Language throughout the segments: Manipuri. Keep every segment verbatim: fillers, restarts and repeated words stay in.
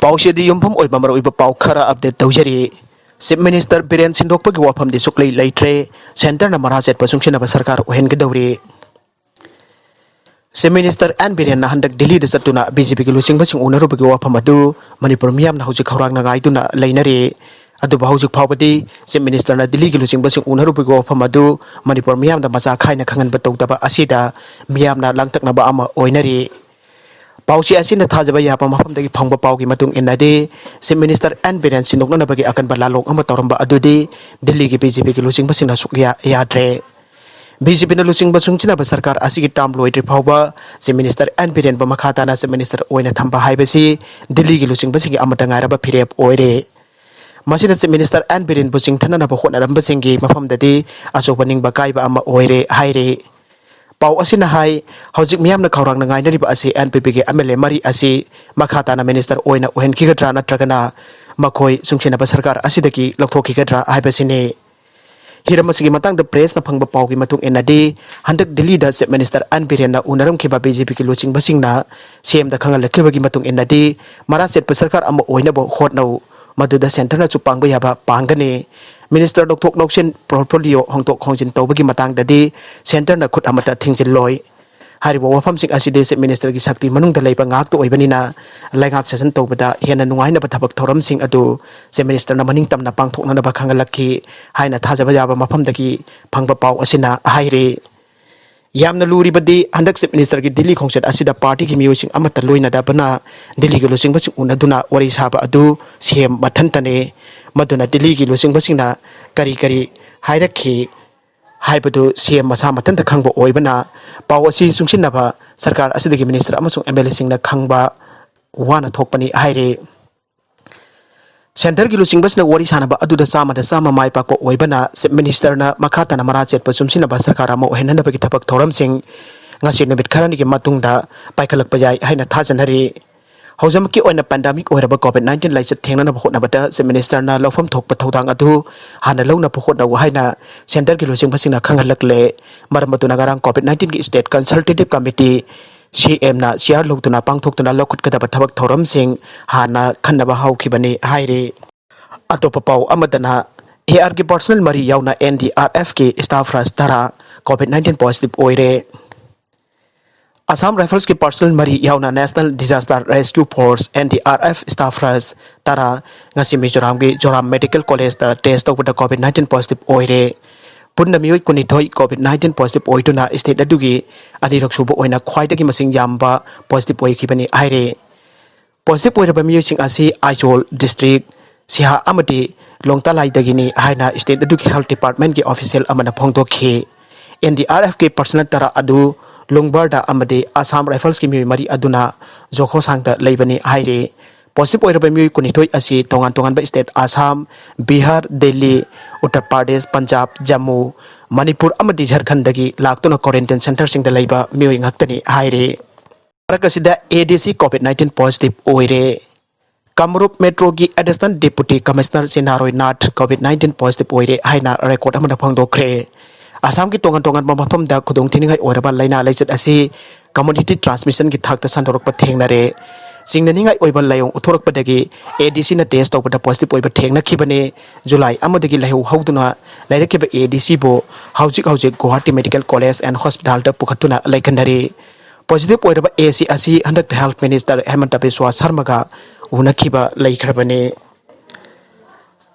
ꯄꯥꯎꯆꯦꯗꯤ ꯌꯨꯝꯐꯝ ꯑꯣꯏꯕ ꯃꯔꯨꯑꯣꯏꯕ ꯄꯥꯎ ꯈꯔ update ꯇꯧꯖꯔꯤ꯫ Chief Minister ꯕꯤꯔꯦꯟ ꯁꯤꯟꯗꯣꯛꯄꯒꯤ ꯋꯥꯐꯝꯗꯤ ꯁꯨꯛꯂꯩ ꯂꯩꯇ꯭ꯔꯦ꯫ Centreꯅ ꯃꯔꯥ ꯆꯦꯠꯄ ꯆꯨꯡꯁꯤꯟꯅꯕ ꯁꯔꯀꯥꯔ ꯑꯣꯏꯍꯟꯒꯗꯧꯔꯤ꯫ Chief Minister ꯑꯦꯟ ꯕꯤꯔꯦꯟꯅ ꯍꯟꯗꯛ ꯗꯤꯜꯂꯤꯗ ꯆꯠꯇꯨꯅ BJPꯒꯤ ꯂꯨꯆꯤꯡꯕꯁꯤꯡ ꯎꯅꯔꯨꯕꯒꯤ ꯋꯥꯐꯝ ꯑꯗꯨ ꯃꯅꯤꯄꯨꯔ ꯃꯤꯌꯥꯝꯅ ꯍꯧꯖꯤꯛ ꯈꯧꯔꯥꯡꯅ ꯉꯥꯏꯗꯨꯅ ꯂꯩꯅꯔꯤ꯫ ꯑꯗꯨꯕꯨ ꯍꯧꯖꯤꯛ ꯐꯥꯎꯕꯗꯤ Chief Ministerꯅ ꯗꯤꯜꯂꯤꯒꯤ ꯂꯨꯆꯤꯡꯕꯁꯤꯡ ꯎꯅꯔꯨꯕꯒꯤ ꯋꯥꯐꯝ ꯑꯗꯨ ꯃꯅꯤꯄꯨꯔ ꯃꯤꯌꯥꯝꯗ ꯃꯆꯥ ꯈꯥꯏꯅ ꯈꯪꯍꯟꯕ ꯇꯧꯗꯕ ꯑꯁꯤꯗ ꯃꯤꯌꯥꯝꯅ ꯂꯥꯡꯇꯛꯅꯕ ꯑꯃ ꯑꯣꯏꯅꯔꯤ꯫ ꯄꯥꯎꯆꯦ ꯑꯁꯤꯅ ꯊꯥꯖꯕ ꯌꯥꯕ ꯃꯐꯝꯗꯒꯤ ꯐꯪꯕ ꯄꯥꯎꯒꯤ ꯃꯇꯨꯡ ꯏꯟꯅꯗꯤ, Chief Minister ꯑꯦꯟ ꯕꯤꯔꯦꯟ ꯁꯤꯟꯗꯣꯛꯅꯅꯕꯒꯤ ꯑꯀꯟꯕ ꯂꯥꯂꯣꯡ ꯑꯃ ꯇꯧꯔꯝꯕ ꯑꯗꯨꯗꯤ ꯗꯤꯜꯂꯤꯒꯤ BJPꯒꯤ ꯂꯨꯆꯤꯡꯕꯁꯤꯡꯅ ꯁꯨꯛꯌꯥ ꯌꯥꯗ꯭ꯔꯦ꯫ BJPꯅ ꯂꯨꯆꯤꯡꯕ ꯆꯨꯡꯁꯤꯟꯅꯕ ꯁꯔꯀꯥꯔ ꯑꯁꯤꯒꯤ term ꯂꯣꯏꯗ꯭ꯔꯤ ꯐꯥꯎꯕ Chief Minister ꯑꯦꯟ ꯕꯤꯔꯦꯟꯕꯨ ꯃꯈꯥ ꯇꯥꯅ Chief Minister ꯑꯣꯏꯅ ꯊꯝꯕ ꯍꯥꯏꯕꯁꯤ ꯗꯤꯜꯂꯤꯒꯤ ꯂꯨꯆꯤꯡꯕꯁꯤꯡꯒꯤ ꯑꯃꯠꯇ ꯉꯥꯏꯔꯕ ꯐꯤꯔꯦꯞ ꯑꯣꯏꯔꯦ꯫ ꯃꯁꯤꯅ Chief Minister ꯑꯦꯟ ꯕꯤꯔꯦꯟꯕꯨ ꯆꯤꯡꯊꯅꯅꯕ ꯍꯣꯠꯅꯔꯝꯕꯁꯤꯡꯒꯤ ꯃꯐꯝꯗꯗꯤ ꯑꯆꯧꯕ ꯅꯤꯡꯕ ꯀꯥꯏꯕ ꯑꯃ ꯑꯣꯏꯔꯦ ꯍꯥꯏꯔꯤ꯫ ꯄꯥꯎ ꯑꯁꯤꯅ ꯍꯥꯏ, ꯍꯧꯖꯤꯛ ꯃꯤꯌꯥꯝꯅ ꯈꯧꯔꯥꯡꯅ ꯉꯥꯏꯅꯔꯤꯕ ꯑꯁꯤ NPPꯒꯤ MLA ꯃꯔꯤ ꯑꯁꯤ ꯃꯈꯥ ꯇꯥꯅ Minister ꯑꯣꯏꯅ ꯑꯣꯏꯍꯟꯈꯤꯒꯗ꯭ꯔꯥ ꯅꯠꯇ꯭ꯔꯒꯅ ꯃꯈꯣꯏ ꯆꯨꯡꯁꯤꯟꯅꯕ ꯁꯔꯀꯥꯔ ꯑꯁꯤꯗꯒꯤ ꯂꯧꯊꯣꯛꯈꯤꯒꯗ꯭ꯔꯥ ꯍꯥꯏꯕꯁꯤꯅꯤ꯫ ꯍꯤꯔꯝ ꯑꯁꯤꯒꯤ ꯃꯇꯥꯡꯗ pressꯅ ꯐꯪꯕ ꯄꯥꯎꯒꯤ ꯃꯇꯨꯡ ꯏꯟꯅꯗꯤ, ꯍꯟꯗꯛ ꯗꯤꯜꯂꯤꯗ Chief Minister ꯑꯦꯟ ꯕꯤꯔꯦꯟꯅ ꯎꯅꯔꯝꯈꯤꯕ BJPꯒꯤ ꯂꯨꯆꯤꯡꯕꯁꯤꯡꯅ CMꯗ ꯈꯪꯍꯜꯂꯛꯈꯤꯕꯒꯤ ꯃꯇꯨꯡ ꯏꯟꯅꯗꯤ, ꯃꯔꯥ ꯆꯦꯠꯄ ꯁꯔꯀꯥꯔ ꯑꯃ ꯑꯣꯏꯅꯕ ꯍꯣꯠꯅꯧ, ꯃꯗꯨꯗ Centreꯅꯁꯨ ꯄꯥꯡꯕ ꯌꯥꯕ ꯄꯥꯡꯒꯅꯤ꯫ Minister ꯂꯧꯊꯣꯛ ꯂꯧꯁꯤꯟ, portfolio ꯍꯣꯡꯗꯣꯛ ꯍꯣꯡꯖꯤꯟ ꯇꯧꯕꯒꯤ ꯃꯇꯥꯡꯗꯗꯤ Centreꯅ ꯈꯨꯠ ꯑꯃꯠꯇ ꯊꯤꯡꯖꯤꯜꯂꯣꯏ꯫ ꯍꯥꯏꯔꯤꯕ ꯋꯥꯐꯝꯁꯤꯡ ꯑꯁꯤꯗꯤ Chief Ministerꯒꯤ ꯁꯛꯇꯤ ꯃꯅꯨꯡꯗ ꯂꯩꯕ ꯉꯥꯛꯇ ꯑꯣꯏꯕꯅꯤꯅ, ꯂꯩꯉꯥꯛ ꯁꯥꯖꯟ ꯇꯧꯕꯗ ꯍꯦꯟꯅ ꯅꯨꯡꯉꯥꯏꯅꯕ ꯊꯕꯛ ꯊꯧꯔꯝꯁꯤꯡ ꯑꯗꯨ Chief Ministerꯅ ꯃꯅꯤꯡ ꯇꯝꯅ ꯄꯥꯡꯊꯣꯛꯅꯅꯕ ꯈꯪꯍꯜꯂꯛꯈꯤ ꯍꯥꯏꯅ ꯊꯥꯖꯕ ꯌꯥꯕ ꯃꯐꯝꯗꯒꯤ ꯐꯪꯕ ꯄꯥꯎ ꯑꯁꯤꯅ ꯍꯥꯏꯔꯤ꯫ ꯌꯥꯝꯅ ꯂꯨꯔꯤꯕꯗꯤ, ꯍꯟꯗꯛ Chief Ministerꯒꯤ ꯗꯤꯜꯂꯤ ꯈꯣꯡꯆꯠ ꯑꯁꯤꯗ partyꯒꯤ ꯃꯤꯑꯣꯏꯁꯤꯡ ꯑꯃꯠꯇ ꯂꯣꯏꯅꯗꯕꯅ ꯗꯤꯜꯂꯤꯒꯤ ꯂꯨꯆꯤꯡꯕꯁꯤꯡ ꯎꯅꯗꯨꯅ ꯋꯥꯔꯤ ꯁꯥꯕ ꯑꯗꯨ CM ꯃꯊꯟꯇꯅꯤ꯫ ꯃꯗꯨꯅ ꯗꯤꯜꯂꯤꯒꯤ ꯂꯨꯆꯤꯡꯕꯁꯤꯡꯅ ꯀꯔꯤ ꯀꯔꯤ ꯍꯥꯏꯔꯛꯈꯤ ꯍꯥꯏꯕꯗꯨ CM ꯃꯁꯥ ꯃꯊꯟꯇ ꯈꯪꯕ ꯑꯣꯏꯕꯅ, ꯄꯥꯎ ꯑꯁꯤ ꯆꯨꯡꯁꯤꯟꯅꯕ ꯁꯔꯀꯥꯔ ꯑꯁꯤꯗꯒꯤ Minister ꯑꯃꯁꯨꯡ MLAꯁꯤꯡꯅ ꯈꯪꯕ ꯋꯥꯅ ꯊꯣꯛꯄꯅꯤ ꯍꯥꯏꯔꯤ꯫ Centreꯒꯤ ꯂꯨꯆꯤꯡꯕꯁꯤꯅ ꯋꯥꯔꯤ ꯁꯥꯅꯕ ꯑꯗꯨꯗ ꯆꯥꯝꯃꯗ ꯆꯥꯝꯃ ꯃꯥꯏ ꯄꯥꯛꯄ ꯑꯣꯏꯕꯅ, Chief Ministerꯅ ꯃꯈꯥ ꯇꯥꯅ ꯃꯔꯥ ꯆꯦꯠꯄ ꯆꯨꯝꯁꯤꯟꯅꯕ ꯁꯔꯀꯥꯔ ꯑꯃ ꯑꯣꯏꯍꯟꯅꯅꯕꯒꯤ ꯊꯕꯛ ꯊꯧꯔꯝꯁꯤꯡ ꯉꯁꯤ ꯅꯨꯃꯤꯠ ꯈꯔꯅꯤꯒꯤ ꯃꯇꯨꯡꯗ ꯄꯥꯏꯈꯠꯂꯛꯄ ꯌꯥꯏ ꯍꯥꯏꯅ ꯊꯥꯖꯅꯔꯤ꯫ ꯍꯧꯖꯤꯛꯃꯛꯀꯤ ꯑꯣꯏꯅ pandemic ꯑꯣꯏꯔꯕ COVID nineteen ꯂꯥꯏꯆꯠ ꯊꯦꯡꯅꯅꯕ ꯍꯣꯠꯅꯕꯗ Chief Ministerꯅ ꯂꯧꯐꯝ ꯊꯣꯛꯄ ꯊꯧꯗꯥꯡ ꯑꯗꯨ ꯍꯥꯟꯅ ꯂꯧꯅꯕ ꯍꯣꯠꯅꯧ ꯍꯥꯏꯅ Centreꯒꯤ ꯂꯨꯆꯤꯡꯕꯁꯤꯡꯅ ꯈꯪꯍꯜꯂꯛꯂꯦ꯫ ꯃꯔꯝ ꯑꯗꯨꯅ ꯉꯔꯥꯡ COVID nineteenꯒꯤ State Consultative Committee ꯁꯤ ꯑꯦꯝꯅ ꯆꯤꯌꯥꯔ ꯂꯧꯗꯨꯅ ꯄꯥꯡꯊꯣꯛꯇꯨꯅ ꯂꯧꯈꯠꯀꯗꯕ ꯊꯕꯛ ꯊꯧꯔꯝꯁꯤꯡ ꯍꯥꯟꯅ ꯈꯟꯅꯕ ꯍꯧꯈꯤꯕꯅꯤ ꯍꯥꯏꯔꯤ꯫ ꯑꯇꯣꯞꯄ ꯄꯥꯎ ꯑꯃꯗꯅ, ꯑꯦ ꯑꯥꯔꯒꯤ ꯄꯔꯁꯣꯅꯦꯜ ꯃꯔꯤ ꯌꯥꯎꯅ ꯑꯦꯟ ꯗꯤ ꯑꯥꯔ ꯑꯦꯐꯀꯤ ꯁ꯭ꯇꯥꯐ ꯅꯔꯁ ꯇꯔꯥ ꯀꯣꯚꯤꯗ ꯅꯥꯏꯟꯇꯤꯟ ꯄꯣꯖꯤꯇꯤꯚ ꯑꯣꯏꯔꯦ꯫ ꯑꯁꯥꯝ ꯔꯥꯏꯐꯜꯁꯀꯤ ꯄꯔꯁꯣꯅꯦꯜ ꯃꯔꯤ ꯌꯥꯎꯅ national disaster rescue force, N D R F, staff nurse ꯇꯔꯥ ꯉꯁꯤ ꯃꯤꯖꯣꯔꯥꯝꯒꯤ ꯖꯣꯔꯥꯝ ꯃꯦꯗꯤꯀꯦꯜ ꯀꯣꯂꯦꯖꯇ ꯇꯦꯁ ꯇꯧꯕꯗ ꯀꯣꯚꯤꯗ ꯅꯥꯏꯟꯇꯤꯟ ꯄꯣꯖꯤꯇꯤꯚ ꯑꯣꯏꯔꯦ꯫ ꯄꯨꯟꯅ ꯃꯤꯑꯣꯏ ꯀꯨꯟꯅꯤꯊꯣꯏ ꯀꯣꯚꯤꯗ ꯅꯥꯏꯟꯇꯤꯟ ꯄꯣꯖꯤꯇꯤꯚ ꯑꯣꯏꯗꯨꯅ ꯁ꯭ꯇꯦꯠ ꯑꯗꯨꯒꯤ ꯑꯅꯤꯔꯛ ꯁꯨꯕ ꯑꯣꯏꯅ ꯈ꯭ꯋꯥꯏꯗꯒꯤ ꯃꯁꯤꯡ ꯌꯥꯝꯕ ꯄꯣꯖꯤꯇꯤꯚ ꯑꯣꯏꯈꯤꯕꯅꯤ ꯍꯥꯏꯔꯦ꯫ ꯄꯣꯖꯤꯇꯤꯚ ꯑꯣꯏꯔꯕ ꯃꯤꯑꯣꯏꯁꯤꯡ ꯑꯁꯤ ꯑꯥꯏꯖꯣꯜ ꯗꯤꯁꯇ꯭ꯔꯤꯛ, ꯁꯤꯍꯥ ꯑꯃꯗꯤ ꯂꯣꯡꯇꯥꯂꯥꯏꯗꯒꯤꯅꯤ ꯍꯥꯏꯅ ꯁ꯭ꯇꯦꯠ ꯑꯗꯨꯒꯤ ꯍꯦꯜꯊ ꯗꯤꯄꯥꯔꯠꯃꯦꯟꯒꯤ ꯑꯣꯐꯤꯁꯤꯌꯦꯜ ꯑꯃꯅ ꯐꯣꯡꯗꯣꯛꯈꯤ꯫ ꯑꯦꯟ ꯗꯤ ꯑꯥꯔ ꯑꯦꯐꯀꯤ ꯄꯔꯁꯣꯅꯦꯜ ꯇꯔꯥ ꯑꯗꯨ ꯂꯨꯡꯕꯔꯗ ꯑꯃꯗꯤ ꯑꯁꯥꯝ ꯔꯥꯏꯐꯜꯁꯀꯤ ꯃꯤꯑꯣꯏ ꯃꯔꯤ ꯑꯗꯨꯅ ꯖꯣꯈꯣꯁꯥꯡꯗ ꯂꯩꯕꯅꯤ ꯍꯥꯏꯔꯤ꯫ ꯄꯣꯖꯤꯇꯤꯚ ꯑꯣꯏꯔꯕ ꯃꯤꯑꯣꯏ ꯀꯨꯟꯅꯤꯊꯣꯏ ꯑꯁꯤ ꯇꯣꯉꯥꯟ ꯇꯣꯉꯥꯟꯕ ꯁ꯭ꯇꯦꯠ ꯑꯁꯥꯝ, ꯕꯤꯍꯥꯔ, ꯗꯦꯜꯂꯤ, ꯎꯠꯇꯔ ꯄ꯭ꯔꯗꯦꯁ, ꯄꯟꯖꯥꯕ, ꯖꯝꯃꯨ, ꯃꯅꯤꯄꯨꯔ ꯑꯃꯗꯤ ꯖꯔꯈꯟꯗꯒꯤ ꯂꯥꯛꯇꯨꯅ ꯀ꯭ꯋꯥꯔꯦꯟꯇꯤꯟ ꯁꯦꯟꯇꯔꯁꯤꯡꯗ ꯂꯩꯕ ꯃꯤꯑꯣꯏ ꯉꯥꯛꯇꯅꯤ ꯍꯥꯏꯔꯤ꯫ ꯃꯔꯛ ꯑꯁꯤꯗ ꯑꯦ ꯗꯤ ꯁꯤ ꯀꯣꯚꯤꯗ ꯅꯥꯏꯟꯇꯤꯟ ꯄꯣꯖꯤꯇꯤꯚ ꯑꯣꯏꯔꯦ꯫ ꯀꯥꯃꯔꯨꯞ ꯃꯦꯇ꯭ꯔꯣꯒꯤ ꯑꯦꯗꯤꯁꯅꯦꯜ ꯗꯦꯄꯨꯇꯤ ꯀꯃꯤꯁꯅꯔ ꯁꯤꯟꯅꯥꯔꯣꯏ ꯅꯥꯊ ꯀꯣꯚꯤꯗ ꯅꯥꯏꯟꯇꯤꯟ ꯄꯣꯖꯤꯇꯤꯚ ꯑꯣꯏꯔꯦ ꯍꯥꯏꯅ ꯔꯦꯀꯣꯔꯗ ꯑꯃꯗ ꯐꯣꯡꯗꯣꯛꯈ꯭ꯔꯦ꯫ ꯑꯁꯥꯝꯒꯤ ꯇꯣꯉꯥꯟ ꯇꯣꯉꯥꯟꯕ ꯃꯐꯝꯗ ꯈꯨꯗꯣꯡꯊꯤꯅꯤꯡꯉꯥꯏ ꯑꯣꯏꯔꯕ ꯂꯥꯏꯅꯥ ꯂꯥꯏꯆꯠ ꯑꯁꯤ ꯀꯝꯃ꯭ꯌꯨꯅꯤꯇꯤ ꯇ꯭ꯔꯥꯟꯁꯃꯤꯁꯟꯒꯤ ꯊꯥꯛꯇ ꯁꯟꯗꯣꯔꯛꯄ ꯊꯦꯡꯅꯔꯦ꯫ ꯆꯤꯡꯅꯅꯤꯡꯉꯥꯏ ꯑꯣꯏꯕ ꯂꯥꯏꯑꯣꯡ ꯎꯠꯊꯣꯔꯛꯄꯗꯒꯤ ꯑꯦ ꯗꯤ ꯁꯤꯅ ꯇꯦꯁ ꯇꯧꯕꯗ ꯄꯣꯖꯤꯇꯤꯚ ꯑꯣꯏꯕ ꯊꯦꯡꯅꯈꯤꯕꯅꯤ꯫ ꯖꯨꯂꯥꯏ ꯑꯃꯗꯒꯤ ꯂꯥꯏꯍꯧ ꯍꯧꯗꯨꯅ ꯂꯩꯔꯛꯈꯤꯕ ꯑꯦ ꯗꯤ ꯁꯤꯕꯨ ꯍꯧꯖꯤꯛ ꯍꯧꯖꯤꯛ ꯒꯨꯋꯥꯍꯥꯇꯤ ꯃꯦꯗꯤꯀꯦꯜ ꯀꯣꯂꯦꯖ ꯑꯦꯟ ꯍꯣꯁꯄꯤꯇꯥꯜꯗ ꯄꯨꯈꯠꯇꯨꯅ ꯂꯩꯈꯟꯅꯔꯤ꯫ ꯄꯣꯖꯤꯇꯤꯚ ꯑꯣꯏꯔꯕ ꯑꯦ ꯁꯤ ꯑꯁꯤ ꯍꯟꯗꯛꯇ ꯍꯦꯜꯊ ꯃꯤꯅꯤꯁꯇꯔ ꯍꯦꯃꯟꯇ ꯕꯤꯁ꯭ꯋꯥ ꯁꯔꯃꯒ ꯎꯅꯈꯤꯕ ꯂꯩꯈ꯭ꯔꯕꯅꯤ꯫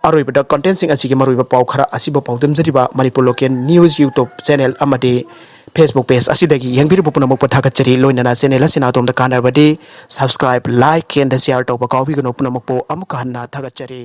ꯑꯔꯣꯏꯕꯗ ꯀꯟꯇꯦꯟꯁꯤꯡ ꯑꯁꯤꯒꯤ ꯃꯔꯨꯑꯣꯏꯕ ꯄꯥꯎ ꯈꯔ ꯑꯁꯤꯕꯨ ꯄꯥꯎꯗꯝꯖꯔꯤꯕ Manipur local news YouTube channel ꯑꯃꯗꯤ ꯐꯦꯁꯕꯨꯛ ꯄꯦꯖ ꯑꯁꯤꯗꯒꯤ ꯌꯦꯡꯕꯤꯔꯤꯕ ꯄꯨꯝꯅꯃꯛꯄꯨ ꯊꯥꯒꯠꯆꯔꯤ꯫ ꯂꯣꯏꯅꯅ ꯆꯦꯅꯦꯜ ꯑꯁꯤꯅ ꯑꯗꯣꯝꯗ ꯀꯥꯟꯅꯔꯕꯗꯤ ꯁꯕꯁꯀ꯭ꯔꯥꯏꯕ, ꯂꯥꯏꯛ ꯑꯦꯟꯗ ꯁꯤꯌꯥꯔ ꯇꯧꯕ ꯀꯥꯎꯕꯤꯒꯅꯨ꯫ ꯄꯨꯝꯅꯃꯛꯄꯨ ꯑꯃꯨꯛꯀ ꯍꯟꯅ ꯊꯥꯒꯠꯆꯔꯤ꯫